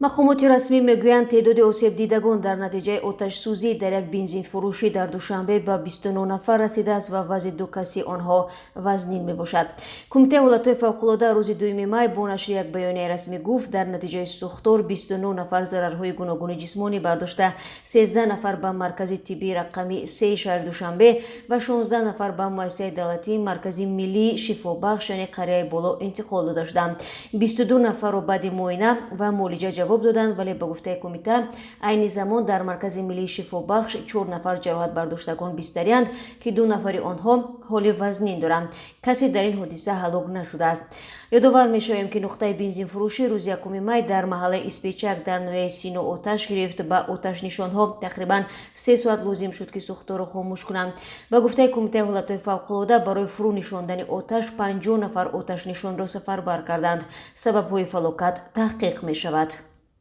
Мақомоти расмӣ мегӯянд, теъдоди осебдидагон дар натиҷаи оташсӯзӣ дар як бензинфурӯшӣ дар Душанбе ба 29 нафар расидааст ва вазъи ду каси онҳо вазнин мебошад. Кумитаи ҳолатҳои фавқулода рӯзи 2 май бо нашри як баёнияи расмӣ гуфт, дар натиҷаи сӯхтор 29 нафар зарарҳои гуногуни ҷисмонӣ бардошта, 13 нафар ба маркази тиббии рақами 3 шаҳри Душанбе ва 16 нафар ба муассисаи давлатии Маркази миллии шифобахш, яъне Қарияи Боло, интиқол дода шуданд. 22 нафарро баъди муоина ва муолиҷа ҷавоб доданд, вале ба гуфтаи кумита, айни замон дар Маркази миллии шифобахш чор нафар ҷароҳатбардоштагон бистариянд, ки ду нафари онҳо ҳоли вазнин доранд. Касе дар ин ҳодиса ҳалок нашудааст. Ёдовар мешавем, ки нуқтаи бензинфурӯшӣ рӯзи 1 май дар маҳаллаи Испечак дар ноҳияи Сино оташ гирифт. Ба оташнишонҳо тақрибан 3 соат лозим шуд, ки сӯхторро хомӯш кунанд. Ба гуфтаи Кумитаи ҳолатҳои фавқулода, барои фурӯ нишондани оташ 50 нафар оташнишонро сафарбар карданд. Сабабҳои фалокат таҳқиқ мешавад.